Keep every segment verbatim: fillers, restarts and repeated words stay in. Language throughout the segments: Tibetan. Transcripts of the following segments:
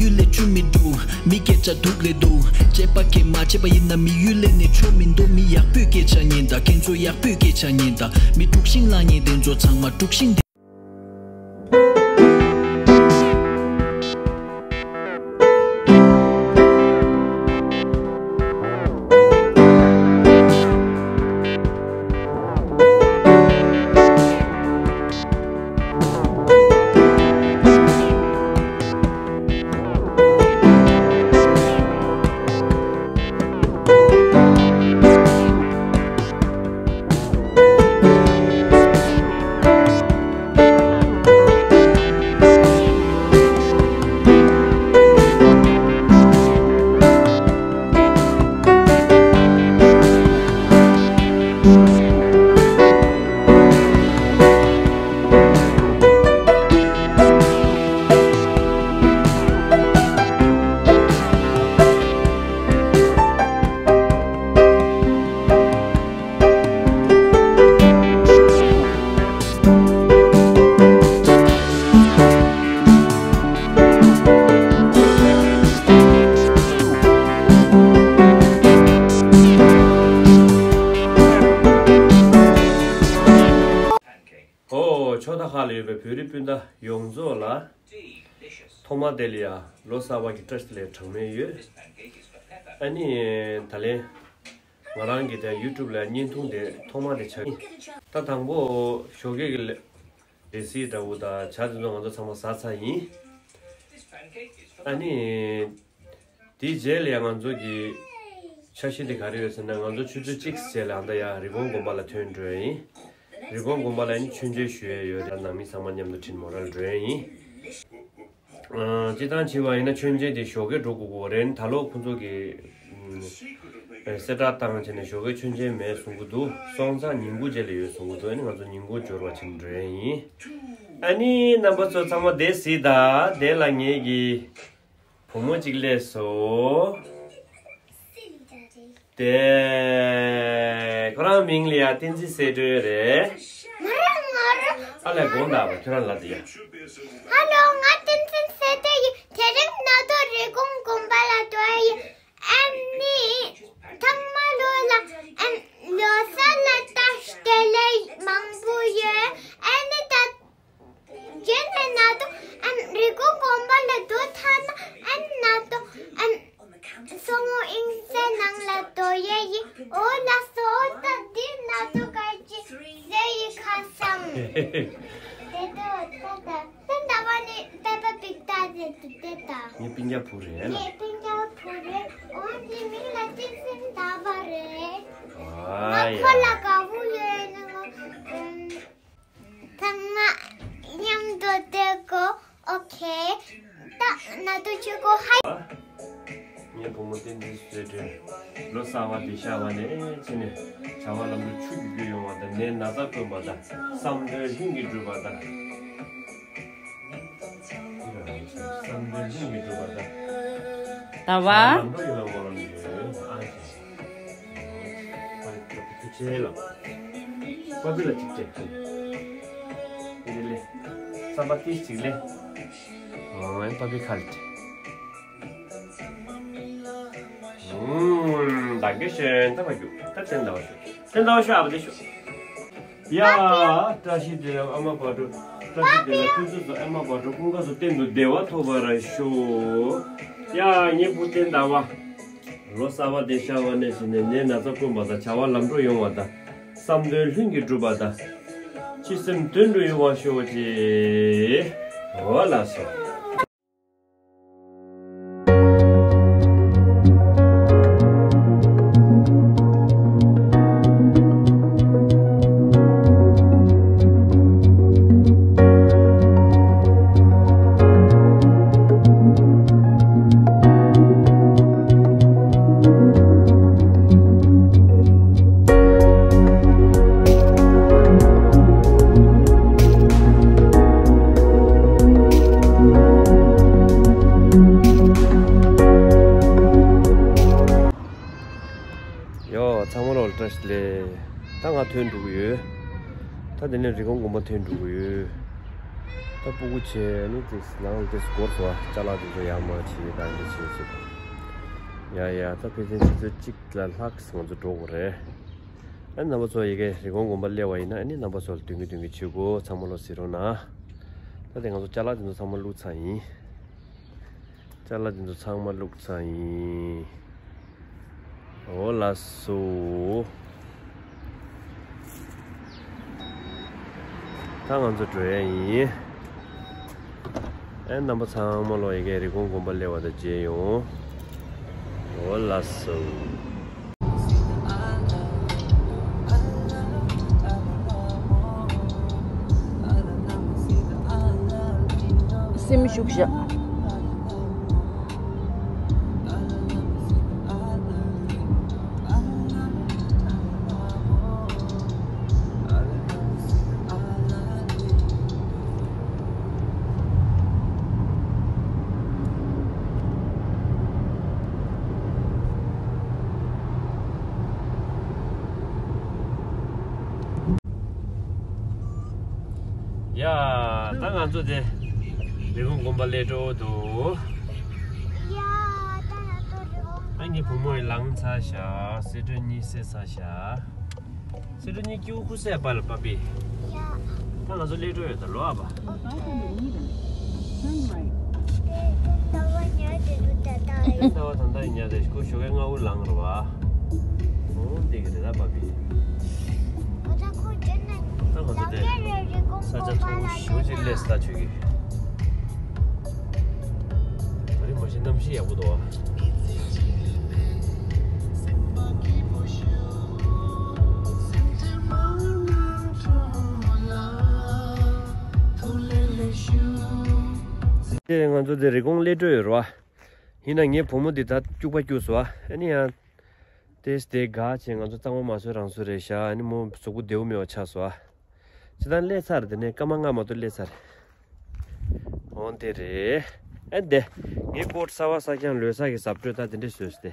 ཡུལ་ལས་ཆུ་མི་འདུག་མི་སྐད་ཆ་སྡུག་ལས་འདུག་བྱས་པ་གས་མ་བྱས་པ་ཡིན་ན་མི་ཡུལ་ལས་ནས་ཆོ་མི་འདུག་མི་ཡག་པོའི་སྐད་ཆ་ཉན་ད་ཁྱེད་ཚོ་ཡག་པོའི་སྐད་ཆ་ཉན་ད་མི་དཀྲུག་ཤིང་ལ་ཉན་དེ་ཚོ་ཚང་མ་དཀྲུག་ཤིང་དེ། ཨོ། ཕྱོགས་མཐའ་ཁག་ལ་ཡོད་པའི་བོད་རིགས་སྤུན་ཟླ་ཡོངས་རྫོགས་ལ། ཐོག་མ་དེ་ལ་ཡ་ལོ་གསར་པ་གི་བཀྲ་ཤིས་བདེ་ལེགས་གྲངས་མེད་ཡོད། ཨ་ནི། ད་ལན། ང་རང་གི་དེ་ཡུ་ཊུབ་ལ་བརྙན་ཐུང་དེ་ཐོག་མ་དེ་ཆགས་ཡིན། ད་དང་པོ་ཞོགས་ཀས་ཀྱི་ལས། རེ་སིལ་འདྲ་བོ་དང་ཇ་དེ་ཚོ་ང་ཚོ་ཚང་མ་ཟ་ཚར་ཡིན། ཨ་ནི། དེའི་རྗེས་ལ་ཡང་ང་ཚོ་གི་འཆར་གཞི་དེ་ག་རེ་ཡོད་ཟེར་ན་ང་ཚོ་ཆུ་ཚོད་གཅིག་རྗེས་ལ་ཨ་ད་ཡ་རི་ཀོན་དགོན་པ་ལ་ཐོན་འགྲོ་ཡ་ཡིན། རི་ཀོན་དགོན་པ་ལ་ནི་མཆོད་མཇལ་ཞུ་ཡ་ཡོད་རེད། ནང་མི་ཚང་མ་མཉམ་དུ་ཁྲིད་མོ་རལ་འགྲོ་ཡ་ཡིན། ཨ། སྤྱིར་བཏང་བྱས་པ་ཡིན་ན་མཆོད་མཇལ་དེ་ཞོགས་ཀས་འགྲོ་དགོས་ཀྱི་རེད། ད་ལོ་ཁོང་ཚོ་གི་ཨ། གསལ་བསྒྲགས་བཏང་བྱས་ནས་ཞོགས་ཀས་མཆོད་མཇལ་མེད་གསུང་གི་འདུག་སོང་ཙང་ཉིན་གུང་རྗེས་ལ་ཡོད་གསུང་གི་འདུག་ཨ་ནི་ང་ཚོ་ཉིན་གུང་འབྱོར་བ་བྱེད་འགྲོ་ཡ་ཡིན། ཨ་ནི་རྣམ་པ་ཚོ་ཚང་མ་བསྡད་ཟིག་ད་དེ་ལ་ངེད་ཀྱི་བུ་མོ་གཅིག་སླེབས་སོང་། དེ། ཁོ་རང་མིང་ལ་ཡ་བསྟན་འཛིན་གསལ་སྒྲོན་རེད། ང་རང་ང་རང་། ཨ་ལས་དགོངས་དག་པ་ཁྱོད་རང་ལ་དེ་ཡ། ཧ་ལོ། ང་བསྟན་འཛིན་གསལ་སྒྲོན་ཡིན། དེ་རིང་ང་ཚོ་རི་ཀོན་དགོན་པ་ལ་འགྲོ་ཡ་ཡིན། ཨ་ནི། ཚང་མ་ལོ་ལ་ཨ་ལོ་གསར་ལ་བཀྲ་ཤིས་བདེ་ལེགས་མང་པོ་ཡོད། ཨ་ནི་ད། རྗེས་ནས་ན་དུ་ཨན་རི་ཀོན་དགོན་པ་ལ་འགྲོ་ཐལ་ན་ཨན་ན་དུ་ཨན་སོ་མོ་ཨིན་སའི་ནང་ལ་འགྲོ་ཡས་ཡིན། འོ་ལགས་སོ། ད་འདི་ན་དུ་ག་ཅི་ཟེར་ཡི་ཁ་སང་། དེ་དུ་ད་ད་ད་ད་བ་ནི་པེ་པ་པིག་ད་ཟེར་དུ་དེ་ད། ངའི་སྤུན་ཀྱག་བུ་རེད་ལ། ངའི་སྤུན་ཀྱག་བུ་རེད། འོ་འདི་མིང་ལ་ཏིག་སིན་ད་བ་རེད། ཨ་ཡ། ང་ཁོ་ལ་དགའ་བོ་ཡོད་ནི་ང་། ཚང་མ་མཉམ་དུ་བསྡད་དགོས། ཨོ་ཁེ། ད་ན་དུ་ཆུ་གོ་ཧའི། ངའི་བུ་མོ་བསྟན་འཛིན་གསལ་སྒྲོན། ལོ་གསར་པ་འདི་ཤར་བ་ནས་ཕྱིན་ནས་བྱ་བ་ལམ་འགྲོ་ཆུ་རྒྱུག་རྒྱུག་ཡོང་བ་དང་ནད་ན་ཚ་དཀོན་པ་དང་བསམ་དོན་ལྷུན་གྱིས་འགྲུབ་པ་དང་། བསམ་དོན་ལྷུན་གྱིས་འགྲུབ་པ་དང་། ད་བ། བྱ་བ་ལམ་འགྲོ་ཡོང་བ་ངོ་ལོག་ཡོད། ཨ་ཅེ། ཐུགས་རྗེ་ཆེ་ལགས། པ་ཕི་ལ་གཅིག་སྤྲད། འདི་ལས། རྩམ་པ་ཏིས་གཅིག་ལས། ཨོ་པ་ཕི་ཁ་ལ་སྤྲད། ཨུམ། ད་གེ་ཤེན་ད་བ་རྒྱུག་ད་བསྟན་ཟླ་བ་ཤོག་བསྟན་ཟླ་བ་ཤོག་ཨ་བ་དེ་ཤོག་ཡ། བཀྲ་ཤིས་བདེ་ལེགས་ཨ་མ་བག་དྲོ། བཀྲ་ཤིས་བདེ་ལེགས་ཕུན་སུམ་ཚོགས་ཨ་མ་བག་དྲོ། ཀུན་དགའ་བོ་གཏན་དུ་བདེ་བ་ཐོབ་པར་ཤོག་ཡ། ངའི་བུ་བསྟན་ཟླ་བ། ལོ་གསར་པ་དེ་ཤར་བ་ནས་བྱས་ནས་ནད་ན་ཚ་དཀོན་པ་དང་བྱ་བ་ལམ་འགྲོ་ཡོང་བ་དང་། བསམ་དོན་ལྷུན་གྱིས་འགྲུབ་པ་དང་། ཅི་སེམས་དོན་དུ་ཡོང་བར་ཤོག་ཅེས། འོ་ལགས་སོ། ཡོ། ཚང་མ་ལོ་ལ་བཀྲ་ཤིས་བདེ་ལེགས། ད་ང་ཐོན་འགྲོ་གི་ཡོད། ད་དེ་ནས་རི་ཀོན་དགོན་པ་ཐོན་འགྲོ་གི་ཡོད། ད་ སྤུ་གུ་བྱས་ནི་ཏིག་ནང་ལ་ཏིག་སྐོར་སོ་ཅ་ལག་དེ་ཚོ་ཡར་མར་བྱེད་ད་འདི་བྱེད་བྱེད། ཡ་ཡ་ད་ཕལ་ཆེར་ཆུ་ཚོད་གཅིག་ལ་ལྷག་ང་ཚོ་འགྲོ་དགོས་རེད། ཨ་ནི་རྣམ་པ་ཚོ་ཡི་གེ་རི་ཀོན་དགོན་པ་སླེབས་པ་ཡིན་ན་ཨ་ནི་རྣམ་པ་ཚོ་ལ་སྟོན་གི་སྟོན་གི་བྱེད་དགོས། ཚང་མ་ལོ་གཟིགས་རོགས་གནང་། ད་དེ་ང་ཚོ་ཅ་ལག་དེ་ཚོ་ཚང་མ་བླུགས་ཚར་ཡིན། ཅ་ལག་འདི་ཚོ་ཚང་མ་བླུགས་ཚར་ཡིན། འོ་ལགས་སོ། ད་ང་ཚོ་འགྲོ་ཡ་ཡིན། ཨེ་རྣམ་པ་ཚང་མ་ལོ་ཡི་གེ་རི་ཀོན་དགོན་པ་སླེབས་པ་དང་མཇལ་ཡོང་། འོ་ལགས་སོ། སེམས་ཤུགས་བཞག་ཡ། ད་ང་ཚོ་དེ་རི་ཀོན་དགོན་པ་སླེབས་འགྲོ་འདུག་ཡ། ད་ང་ཚོ་རི་ཀོན། ཨ་ནི་བུ་མོ་ཡི་ལངས་ཚར་ཤག་སི་ཏྲོ་གཉིས་བསད་ཚར་ཤག་སི་ཏྲོ་གཉིས་ཀྱུ་ཁུ་སེ་པ་ལ་པ་པི། ཡ། ད་ང་ཚོ་སླེབས་འགྲོ་ཡོད་ད་ལོ་ཨ་པ། ད་བ་ཉལ་དེ་ལུ་ད་ད་ཡིན། ད་བ་ད་ད་ཉལ་དེ་ཁོ་ཞོགས་ཀས་སྔ་པོ་ལངས་རེད་བ། འོ་འདི་གི་རེད་ད་པ་པི། ད་ང་ཚོ་དེ་ས་ཆ་མཐོ་པོ་ཞེ་པོ་ཅིག་སླེབས་ས་ཆོད་ཀྱི། ད་རེས་མ་གཞི་གནམ་གཤིས་ཡག་པོ་འདུག་ཨ། ང་ཚོ་དེ་རི་ཀོན་སླེབས་འགྲོ་ཡོད་རེད་བ། ཡིན་ན་ངའི་བུ་མོ་འདི་ད་སྐྱུག་པ་སྐྱུག་སོང་བ། ཨ་ནི་ཡང་། ཏེས་དེ་དགའ་བྱས་ང་ཚོ་གཙང་མ་མ་བཟོས་རང་བཟོས་རེད་ཤག་ཨ་ནི་མོ་གཟུགས་པོ་བདེ་པོ་མེད་པ་ཆགས་སོང་ཨ། ཅི་ད་སླེབས་ཚར་དེ་ནས་སྐར་མ་ལྔ་མ་གཏོགས་སླེབས་ཚར། འོ་དེ་རེད། ཨ་དེ། ངའི་ཀོཊ་གསར་པ་གསར་རྐྱང་ལོས་ས་གི་གཟབ་སྤྲོས་ད་དེ་འདྲས་བཟོས་སོང་སྟེ།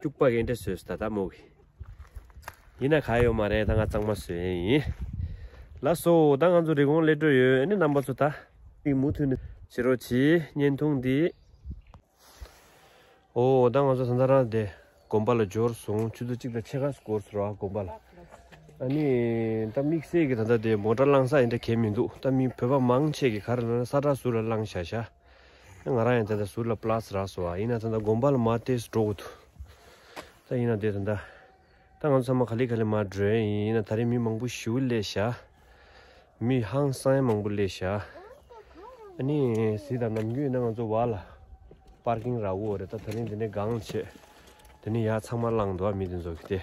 སྐྱུག་པ་གི་འདྲས་བཟོས་སོང་ད་ད་མོ་གི། ཡིན་ན་ག་ཡོད་མ་རེད། ད་ང་གཙང་མ་བཟོས་ཡིན། ལགས་སོ། ད་ང་ཚོ་རི་ཀོན་སླེབས་འགྲོ་ཡོད། ཨ་ནི་རྣམ་པ་ཚོ་ད། མུ་མཐུད་ནས་བྱེད་རོགས་གྱིས། བརྙན་ཐུང་འདི། ཨོ་ད་ང་ཚོ་ད་ལྟ་རང་དེ་དགོན་པ་ལ་འབྱོར་སོང་། ཆུ་ཚོད་གཅིག་དང་ཕྱེད་ཀ་འགོར་སོང་ར་དགོན་པ་ལ། ཨ་ནི་ད་དམིགས་བསལ་གྱི་ད་ལྟ་དེ་མོ་ཊ་བླང་ས་ཡིན་འདྲ་གས་མི་འདུག་ད་མི་བོད་པ་མང་ཆེ་གི་ག་རེ་ལབ་ན་ས་ཁྲ་ཟུར་ལ་བླང་བཞག་ཤག་ང་རང་ཡང་ད་ལྟ་ཟུར་ལ་པ་ལ་སི་རག་སོང་བ། ཡིན་ན་ད་ལྟ་དགོན་པ་ལ་མར་ཏོག་ཙམ་འགྲོ་དགོས་འདུག་ད་ཡིན་ན་དེ་ད་ལྟ། ད་ང་ཚོ་ཚང་མ་ག་ལེ་ག་ལེ་མར་འགྲོ་ཡིན། ཡིན་ན་ད་རེས་མི་མང་པོ་ཞེ་པོ་སླེབས་ཤག་མི་ཧང་སང་ཡ་མང་པོ་སླེབས་ཤག་ཨ་ནི་གཟིགས་དང་། ནམ་རྒྱུན་ཡིན་ན་ང་ཚོ་བར་ལ་པར་ཀིང་རག་གི་ཡོད་རེད། ད་ད་རིང་འདི་ནས་སྒང་ལ་ཆས། དེ་ནས་ཡར་ཚང་མ་བླངས་འདུག་མི་དེ་ཚོ་གི་དེ།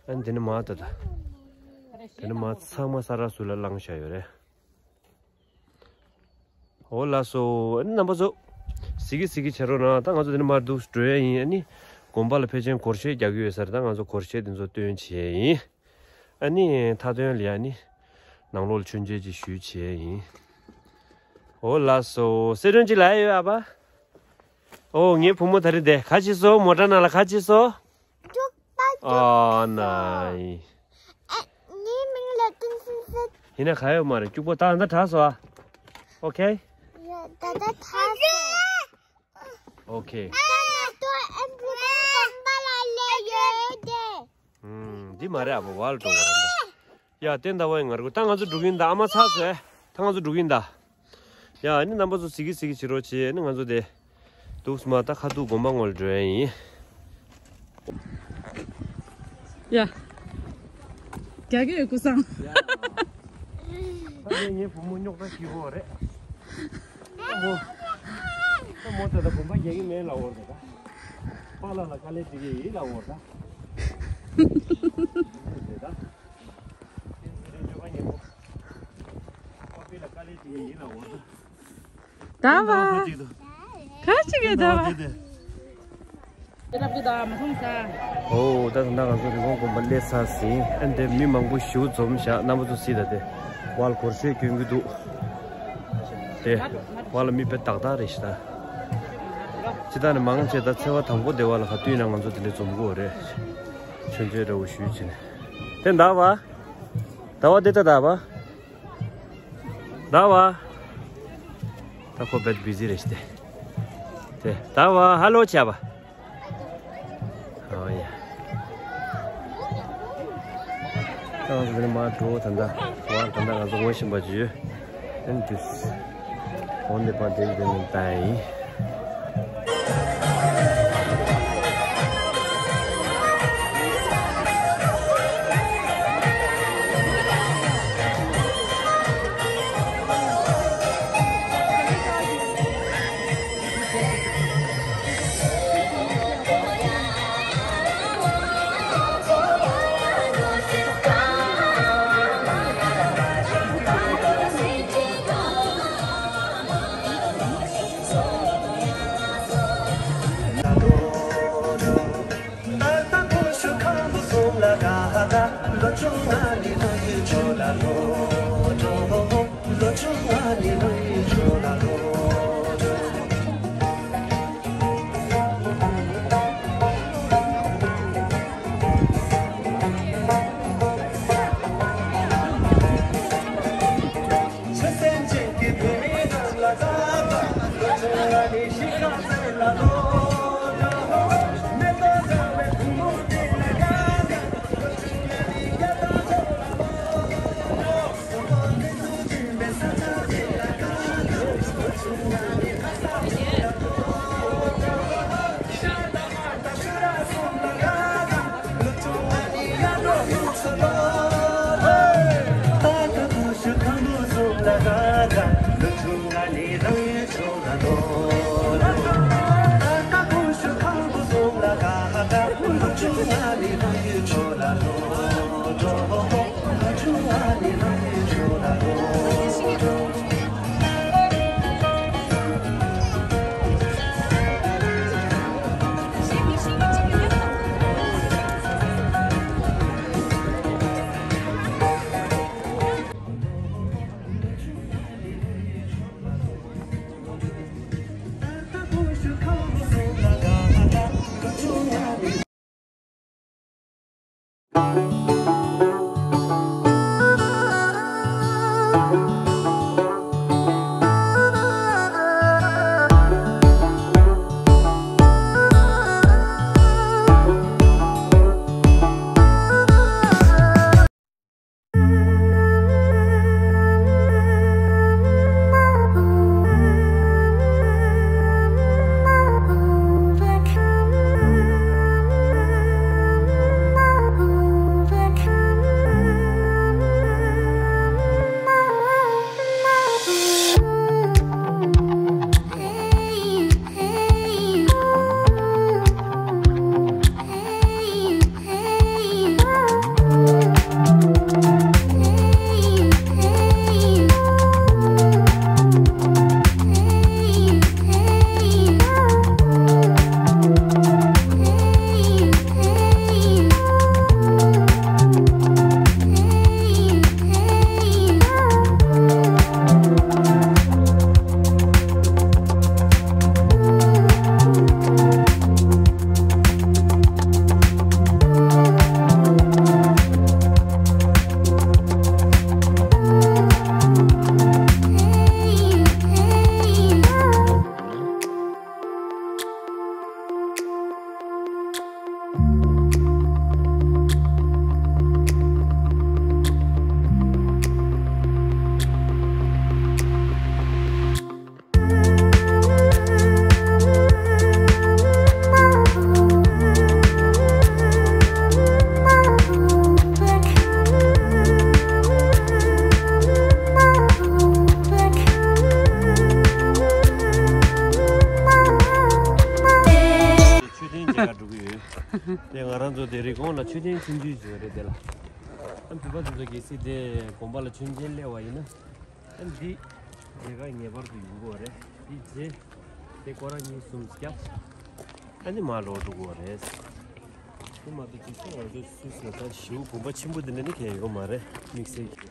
ཨ་ནི་དེ་ནས་མར་ད་ད། དེ་ནས་མར་ཚང་མ་ས་ཁྲ་ཟུར་ལ་བླངས་བཞག་ཡོད་རེད། འོ་ལགས་སོ། ཨ་ནི་རྣམ་པ་ཚོ། གཟིགས་གི་གཟིགས་གི་བྱེད་རོགས་གནང་། ད་ང་ཚོ་དེ་ནས་མར་འདུག་འགྲོ་ཡ་ཡིན། ཨ་ནི་དགོན་པ་ལ་ཕལ་ཆེར་སྒོར་གཞས་རྒྱག་གི་ཡོད་ས་རེད། ད་ང་ཚོ་སྒོར་གཞས་དེ་ཚོ་སྟོན་བྱེད་ཡ་ཡིན། ཨ་ནི་མཐའ་དོན་ལ་ཡ་ནི་ནང་ལོགས་ལ་མཆོད་མཇལ་ཅིག་ཞུས་བྱེད་ཡ་ཡིན། འོ་ལགས་སོ། གསལ་སྒྲོན་ཅིག་ལབ་ཡ་ཡོད་ཨ་ཕ། ཨོ་ངའི་བུ་མོ་ད་རེས་དེ་ག་བྱས་སོང་། མོ་ཊ་ནང་ལ་ག་བྱས་སོང་། ཨ་ནའི། ཨ། ངའི་མིང་ལ་ཀུན་སྲིད་ཟེར། ཡིན་ན་ག་ཡོད་མ་རེད། སྐྱུག་པོ་ད་ད་དྲག་སོང་ཨ། ཨོ་ཁེ། ཡ་ད་ད་དྲག་སོང་། ཨོ་ཁེ། ད་ང་ཚོ་ཨེམ་བྷི་ལི་དགོན་པ་ལ་སླེབས་ཡོད་དེ། ཨུམ། འདི་མ་རེད་ཨ་ཕ། ཝལ་འགྲོ་བ་རེད་ད། ཡ་བསྟན་ཟླ་བ་ཡི་ང་རྒོད། ད་ང་ཚོ་འགྲོ་གིན་ད། ཨ་མ་ཚར་སོང་ཨེ། ད་ང་ཚོ་འགྲོ་གིན་ད། ཡ་ཨ་ནི་རྣམ་པ་ཚོ་གཟིགས་གི་གཟིགས་གི་བྱེད་རོགས་བྱེད། ཨ་ནི་ང་ཚོ་དེ། འདུག་སེ་མར་ད་ཁ་ཐུག་དགོན་པ་ངོས་ལ་འགྲོ་ཡ་ཡིན། ཡ། རྒྱག་གི་ཡོད་སྐུ་སངས། ད་ངས་ངའི་བུ་མོ་རྙོག་དྲ་ཞིག་གོ་རེད། ད་མོ། ད་མོ་ད་ལྟ་དགོན་པ་རྒྱག་གི་མེད་ལབ་ཡོད་རེད་ད། པཱ་ལགས་ལ་དཀའ་ལས་སྤྲད་ཀྱི་ཡིན་ལབ་ཡོད་རེད་ད། དེ་ཚོ་རེད་ད། དེ་ཚོ་རེད་འཇོ་ཁ་ཉེ་པོ། པཱ་པི་ལ་དཀའ་ལས་སྤྲད་ཀྱི་ཡིན་ལབ་ཡོད་རེད་ད། ད་བ། ཁ་ཅིག་གི་ད་བ། ཨོ་ད་ད་ང་ཚོ་རི་ཀོན་དགོན་པ་སླེབས་ཚར་ཟིན། ཨ་འདི་མི་མང་པོ་ཞེ་པོ་འཛོམས་ཤག་རྣམ་པ་ཚོ་གཟིགས་དང་། དེ་ཝལ་སྒོར་གཞས་གྱོན་གྱི་འདུག་དེ་ཝལ་ལ་མི་དཔེ་ཏག་ཏག་རེད་ཤག་ད་སྤྱིར་བཏང་ནས་མང་ཆེ་ད་ཚེས་པ་དང་པོ་དེ་བ་ལ་ག་དུས་ན་ང་ཚོ་དེ་འདྲ་འཛོམས་ཀྱི་ཡོད་རེད། མཆོད་མཇལ་འདྲ་བོ་ཞུས་བྱས་ནས། དེ་ད་བ། ད་བ་དེ་ད་ད་བ། ཟླ་བ། ད་ཁོ་བེད་བི་ཟི་རེད་ཤི་ཏེ། དེ་ཟླ་བ་ཧ་ལོ་བྱ་བ། ཨོ་ཡ། ད་ང་ཚོ་འདི་ནས་མར་འགྲོ། ད་ལྟ་བར་ད་ལྟ་ང་ཚོ་ངོ་ཤེས་པ་ཅིག་ཡོད། ཨེན་དིས་འོན་ཏེ་པ་དེ་དེ་ནས་ད་ཡིན། མཆོད་རྟེན་མཇལ་ཁ་འགྲོ་གི་ཡོད། དེ་ང་རང་ཚོ་དེ་རི་ཀོན་ལ་མཆོད་རྟེན་ཆུང་ཆུང་ཞིག་ཡོད་རེད་དེ་ལ། ཨ་འདི་པ་དེ་ཚོ་གལ་སྲིད་དེ་དགོན་པ་ལ་མཆོད་མཇལ་སླེབས་པ་ཡིན་ན། ཨ་འདི་མཇལ་ཁ་ངེས་པར་དུ་ཡོང་གི་ཡོད་རེད། འདི་རྗེས་དེ་སྐོར་ར་གཉིས་གསུམ་བརྒྱབ། ཨ་ནི་མར་ལོག་འགྲོ་གི་ཡོད་རེད། དེ་མ་གཏོགས་ཅིག་ཚོ་ང་ཚོ་སུད་སི་ལ་ད་ཞེའུ་དགོན་པ་ཆེན་པོ་འདི་འདྲ་ནི་གང་ཡང་ཡོད་མ་རེད། དམིགས་བསལ་གྱི།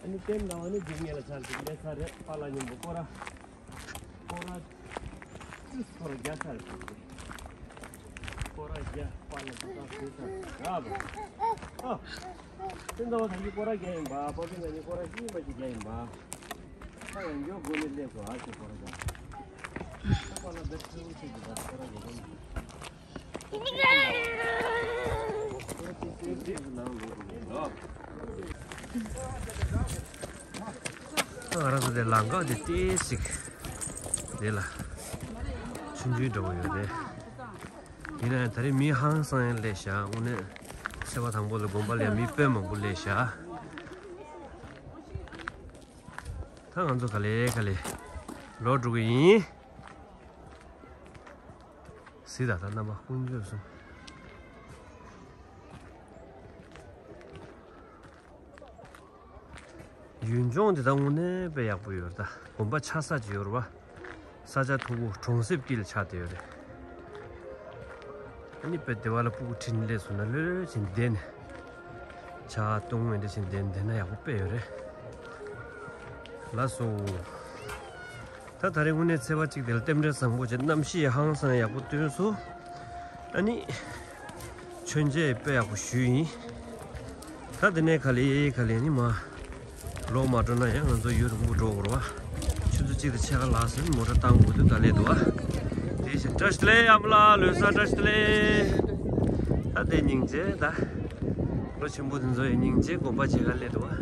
ཨ་ནི་ལྟད་མོ་ལྟ་བ་ནི་འདི་ངེད་ལ་ཆར་ཅིག་སླེབས་ཚར་རེད། པཱ་ལགས་མཉམ་པོ་སྐོར་ར་སྐོར་ར་ཅིག་སྐོར་ར་རྒྱག་ཚར་རེད། སྐོར་ར་བརྒྱ་པ་ལ་ད་ལྟ་ཟེར་ས་ར་བ། ཨ། སེམས་ཙམ་པ་དང་གི་སྐོར་ར་བརྒྱ་ཡིན་པ། པ་པི་ང་གཉིས་སྐོར་ར་བཞི་ཡིན་པ་ཞིག་བརྒྱ་ཡིན་པ། ད་ཡང་མགྱོགས་སྒོ་ནས་སླེབས་དགོས་ཨ་ཞེས་སྐོར་ར་བརྒྱ། ད་པ་ལ་འདི་ཁྲིད་འོང་ཆེད་དུ་ད་སྐོར་ར་བརྒྱ་ཡིན། ང་རང་ཚོ་དེ་ལམ་ཁ་དེ་ཏོག་ཙམ་དེ་ལ་ཆུང་ཆུང་འདྲ་བོ་ཡོད་རེད། ཡིན་ན་ཡང་ད་རེས་མི་ཧང་སང་ཡང་སླེབས་ཤག་དངོས་གནས་ཚེས་པ་དང་པོ་ལ་དགོན་པ་ལ་ཡང་མི་དཔེ་མང་པོ་སླེབས་ཤག་ད་ང་ཚོ་ག་ལེ་ག་ལེ་ལོག་འགྲོ་གི་ཡིན། གཟིགས་དང་། ད་རྣམ་པ་དཀོན་མཆོག་གསུམ། ཡུལ་ལྗོངས་འདི་ད་དངོས་གནས་དཔེ་ཡག་པོ་ཡོད་རེད། ད་དགོན་པ་ཆགས་ས་ཅིག་ཡོད་རེད་པ། ས་ཆ་མཐུག་པོ་གྲོང་གསེབ་དཀྱིལ་ཆགས་བསྡད་ཡོད་རེད། ཨ་ནི་དཔེ་སྡེ་བ་ལ་སྤུ་གུ་ཁྲིད་ནས་སླེབས་སོང་ན་ལྷོད་ལྷོད་བྱས་ནས་བསྡད་ནས་ཇ་བཏུང་བའི་འདྲ་བྱས་ནས་བསྡད་ན་ཡག་པོ་དཔེ་ཡོད་རེད། ལགས་སོ། ད་ད་རེས་དངོས་གནས་ཚེས་པ་གཅིག་དེ་ལ་རྟེན་འབྲེལ་བཟང་པོ་བྱས། གནམ་གཤིས་ཧང་སང་ཡག་པོ་སྟོན་སོང་། ཨ་ནི་མཆོད་མཇལ་དཔེ་ཡག་པོ་ཞུས་ཡིན། ད་དེ་ནས་ག་ལེ་ག་ལེ་ནི་མ་ལོག་མ་འགྲོ་ན་ཡང་ང་ཚོ་ཡུན་རིང་པོ་འགྲོ་དགོས་རེད་པ། ཆུ་ཚོད་གཅིག་དང་ཕྱེད་ཀ་ལྷག་ཙམ་མོ་ཊ་བཏང་དགོས་དུས་ད་སླེབས་འདུག་པ། དེ་བཞིན་བཀྲ་ཤིས་བདེ་ལེགས། ཨ་མ་ལགས་ལོ་གསར་བཀྲ་ཤིས་བདེ་ལེགས། ད་དེ་སྙིང་རྗེ། ད་ལོ་ཆེན་པོ་དེ་ཚོ་ཡི་སྙིང་རྗེ་དགོན་པ་མཇལ་ག་སླེབས་འདུག་པ།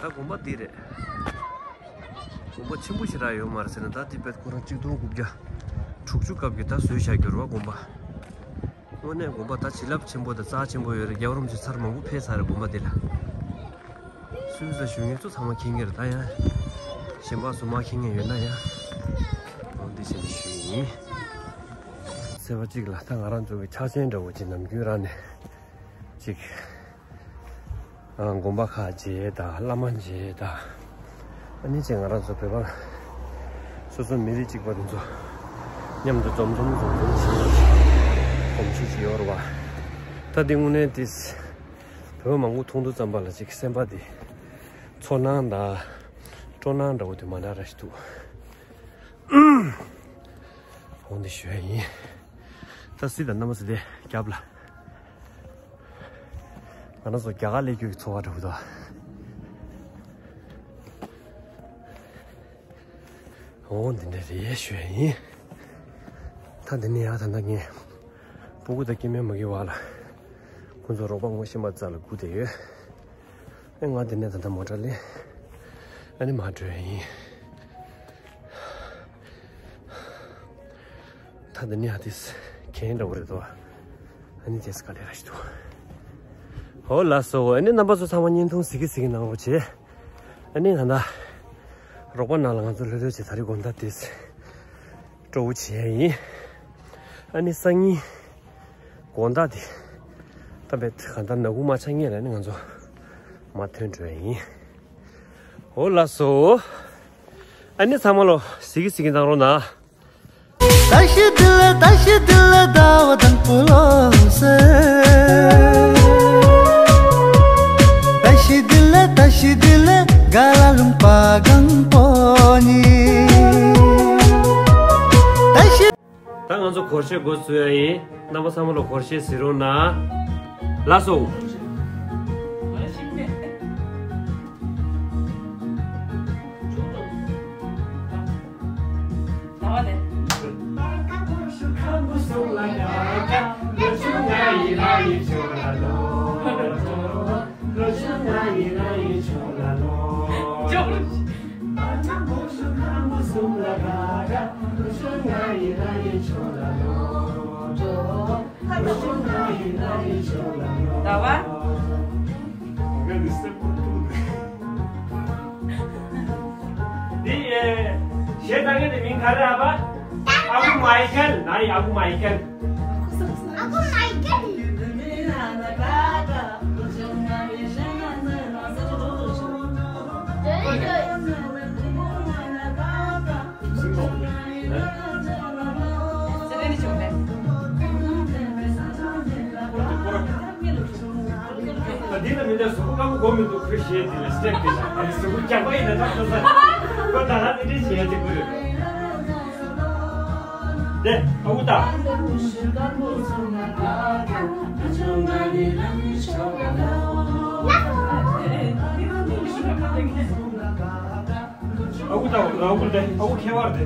ད་དགོན་པ་འདི་རེད། དགོན་པ་ཆེན་པོ་ཞེ་དྲག་ཡོད་མ་རེད་ཟེར་ན། ད་འདི་དཔེ་ཁོ་རང་གཅིག་སྟོང་དགུ་བརྒྱ་དྲུག་ཅུ་སྐབས་ཀྱི་ད་བཟོས་བཞག་གི་རེད་པ་དགོན་པ། དངོས་གནས་དགོན་པ་ད་བྱིན་རླབས་ཆེན་པོ་དང་རྩ་ཆེན་པོ་ཡོད་རེད། རྒྱལ་བ་རིན་པོ་ཆེ་ཚར་མང་པོ་ཕེབས་ཚར་རེད་དགོན་པ་འདི་ལ། སུད་སི་ལ་བཞུགས་མཁན་ཚོ་ཚང་མ་མཁྱེན་གྱི་རེད། ད་ཡང་གཞན་པ་སུ་མ་མཁྱེན་མཁན་ཡོད་ན་ཡང་འོ་འདི་བྱས་ནས་ཞུས་ཡིན། ཚེས་པ་གཅིག་ལ་ད་ང་རང་ཚོ་གི་ཕྱག་ཆེན་འདྲ་བོ་ཅིག་ནམ་རྒྱུན་རང་ནས་ཅིག་ཨ། དགོན་པ་ཁག་མཇལ་དང་། བླ་མ་མཇལ་དང་། ཨ་ནི་ཅིག་ང་རང་ཚོ་བོད་པ་སོ་སོ་མི་རིགས་གཅིག་པ་དེ་ཚོ་མཉམ་དུ་འཛོམས་འཛོམས་འཛོམས་འཛོམས་བྱེད་གོམས་གཤིས་ཅིག་ཡོད་རེད་པ། ད་འདི་དངོས་གནས་དེ་བོད་པ་མང་པོ་མཐོང་དུས་ཙམ་པ་ལ་ཅིག་སེམས་པ་དེ་ཚོར་སྣང་དང་སྤྲོ་སྣང་འདྲ་བོ་དེ་མ་འདྲ་ར་ཞིག་འདུག་འོ་འདི་ཞུ་ཡ་ཡིན། ད་གཟིགས་དང་། རྣམ་པ་ཚོ་དེ་རྒྱབ་ལ། ང་རང་ཚོ་རྒྱ་གར་སླེབས་རྒྱུ་གི་ཚོར་བ་འདྲ་བོ་འདུག་འོ་འདི་འདྲ་རེད་ཞུ་ཡ་ཡིན། ད་འདི་ནས་ཡར་ད་ལྟ་ངས་སྤུ་གུ་དང་སྐྱེ་དམན་མ་གི་བར་ལ་ཁོང་ཚོ་རོགས་པ་ངོ་ཤེས་པ་རྩ་ལ་སྒུག་བསྡད་ཡོད། ཨེ་ང་འདི་ནས་ད་ལྟ་མོ་ཊ་ལེན། ཨ་ནི་མར་འགྲོ་ཡ་ཡིན། ད་འདི་ནས་ཨ་ཏིས་གན་འདྲ་བོ་རེད་དོ། ཨ་ནི་ཏིས་ག་ལེ་ར་ཞིག་འདུག་འོ་ལགས་སོ། ཨ་ནི་རྣམ་པ་ཚོ་ཚང་མ་བརྙན་ཐུང་གཟིགས་ཀྱི་གཟིགས་ཀྱི་གནང་རོགས་བྱེད། ཨ་ནི་ད་ལྟ་རོགས་པ་ནང་ལ་ང་ཚོ་ལྷོད་ལྷོད་བྱས། ད་རེས་དགོང་དག་ཏིས་སྤྲོ་བོ་བྱེད་ཡ་ཡིན། ཨ་ནི་སང་ཉིན་དགོང་དག་དེ་ད་བེད་གང་ལྟར་ནག་ཁུང་མ་ཆགས་སྔོན་ལ་ནི་ང་ཚོ་མར་ཐོན་འགྲོ་ཡ་ཡིན། འོ་ལགས་སོ། ཨ་ནི་ཚང་མ་ལོ་གཟིགས་ཀྱི་གཟིགས་ཀྱི་གནང་རོགས་གནང་། ད་ཤི་དི་ལེ་ད་ཤི་དི་ལེ་ཟླ་བ་དང་པོ་ལོ་སེ། ད་ཤི་དི་ལེ་ད་ཤི་དི་ལེ་ག་ལ་ལུང་པ་གང་པོ་ནི། ད་ཤི། ད་ང་ཚོ་སྒོར་གཞས་འགོ་ཚུགས་ཡ་ཡིན། རྣམ་པ་ཚང་མ་ལོ་སྒོར་གཞས་གཟིགས་རོགས་གནང་། ལགས་སོ། ཟླ་བ། འདི་ཨེ་གཞས་བཏང་མཁན་དེ་མིང་ག་རེ་རེད་པ། ཨ་ཁུ་མའི་ཁལ། ང་ཡི་ཨ་ཁུ་མའི་ཁལ། ཨ་ཁུ་མའི་ཁལ། འདི་ལ་མི་འདྲ་གཟུགས་པོ་སྐམ་པོ་དགོས་མི་འདུག་ཁོས་གཞས་འདི་ལ་སི་ཊེབ་དེ་ལ་གཟུགས་པོ་རྒྱགས་པ་ཡིན་ན་ཐག་ཆོད་ས་རེད། ཁོ་ད་ལྟ་དེ་འདྲས་བྱས་ཏེ་དགོས་རེད། དེ་ཨ་ཁུ་ད། ཨ་ཁུ་ད་ཨ་ཁུ་དེ་ཨ་ཁུ་ཁྱད་པར་དེ།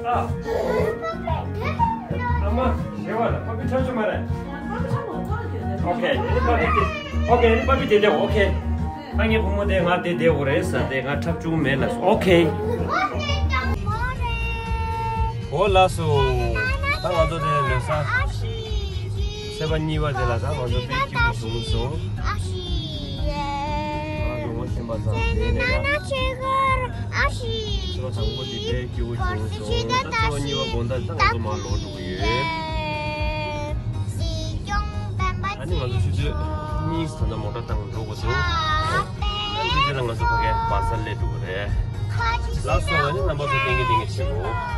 ཨ། ཨ་མ་ཞེ་བ་ལ་པ་པི་ཁྲབ་ཆུ་མ་རེད། ཨོ་ཁེ། ཨོ་ཁེ། པ་པི་དེ་དེ་ཨོ་ཁེ། ད་ངའི་བུ་མོ་དེ་ང་དེ་དེ་འོ་རེད་ཟེར་དེ་ང་ཁྲབ་ཆུ་མེད་ལ་ཨོ་ཁེ། འོ་ལགས་སོ། ད་ང་ཚོ་དེ་ལོས་ས། ཚེས་པ་གཉིས་པ་དེ་ལ་ད་ང་ཚོ་དཔེ་སྐྱིད་པོ་བྱུང་སོང་། ང་རང་ངོ་ཤེས་པ་ཚང་དེ་ནས་ད། ཚེས་པ་དང་པོ་དེ་དཔེ་སྐྱིད་པོ་བྱུང་སོང་། ད་ཚེས་པ་གཉིས་པ་དགོང་དག་ད་ང་ཚོ་མར་ལོག་འགྲོ་གི་ཡོད། ཨ་ནི་ང་ཚོ་ཆུ་ཚོད་གཉིས་ཙམ་ད་མོ་ཊ་བཏང་འགྲོ་དགོས་སོང་། ཨ་ནི་དེ་ལ་ང་ཚོ་ཕ་གིར་བ་ས་སླེབས་འགྲོ་གི་རེད། ལགས་སོ། ཨ་ནི་རྣམ་པ་ཚོ་བསྟན་གི་བསྟན་གི་བྱེད་དགོས།